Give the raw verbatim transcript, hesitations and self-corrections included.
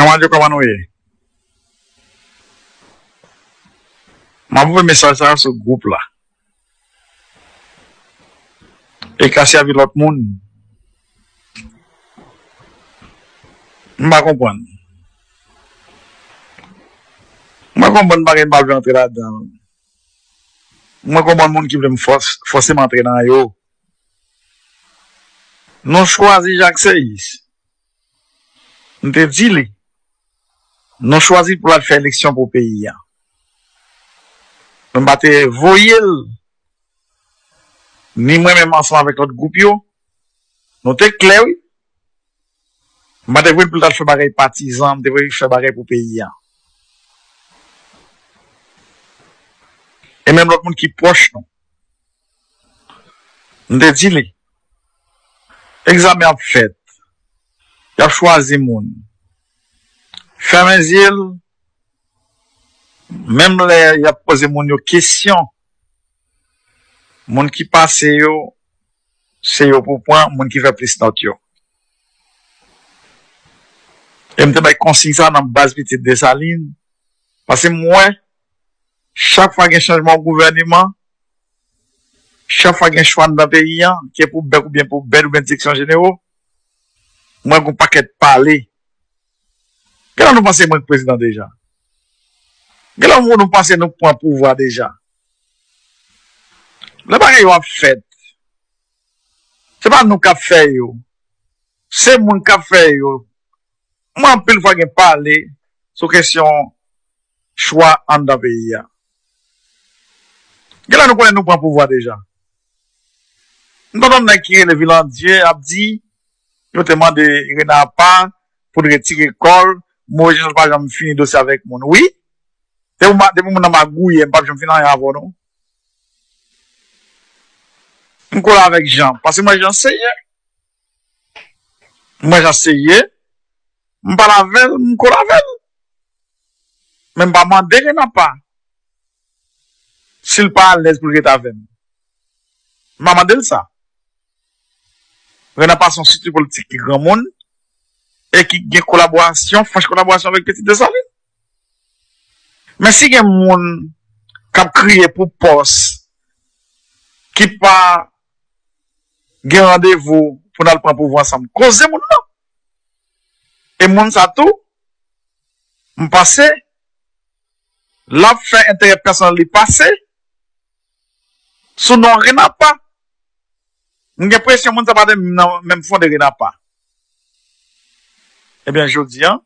Kòman yo, kòman nou ye? M ap voye mesaj sa a sou gwoup la. E ka sèvi lòt moun. M pa konprann. M pa konprann bagay m pa vle antre ladan l. M pa konprann moun ki vle m fòs, fòse m antre nan yo. Nou chwazi Jacques Seyis. M te di li, nou chwazi pou l al fè eleksyon pou peyi a. Men m pa te voye l, ni mwen menm ansanm avèk lòt gwoup yo, nou te klè wi. M pa te voye l pou l t al fè bagay patizan, m te voye l fè bagay pou peyi a. E menm lòt moun ki pwòch nou. M te di li, egzamen ap fèt, y ap chwazi moun. Fèmen zye l, menm lè y ap poze moun yo kesyon, moun ki pase yo, se yo pou pran, moun ki fè plis nòt yo. E m te bay konsiy sa nan baz Pitit Desalin, paske m wè, chak fwa gen chanjman gouvèneman, chak fwa gen chwa anndan peyi a, ke pou bèk oubyen pou bèd oubyen direksyon jenero, m wè gon pakèt pale. Genlè nou panse mwen k prezidan deja. Genlè nou panse nou pran pouvwa deja. Lè bagay yo ap fèt, se pa nou k ap fè yo. Se moun k ap fè yo. M wè anpil fwa gen pale sou kesyon chwa anndan peyi a. Genlè nou konnen nou pran pouvwa deja. M tande yon nèg ki rele Vilandye ap di, yo te mande Renapa pou l retire kò l, Moyiz Jean Charles pa janm fini dosye avèk moun. Wi, depi moun nan magouye, m p ap janm fini anyen avè w non. M kole avèk Jan, paske mwen Jan serye. Mwen Jan serye, m pale avè l, m kole avè l. Men m pa mande Renapa si l pa alèz pou l ret avè m. M pa mande l sa. Renapa se yon estrikti politik ki granmoun e ki gen kolaborasyon, franch kolaborasyon avèk Pitit Desalin. Men si gen moun k ap kriye pou pòs ki pa gen randevou pou n al pran pouvwa ansanm, koze moun nan. E moun sa tou, m panse, l ap fè enterè pèsonèl li pase sou non Renapa. M gen enpresyon moun sa pa te nan menm fwon de Renapa. Ebyen, jodi a,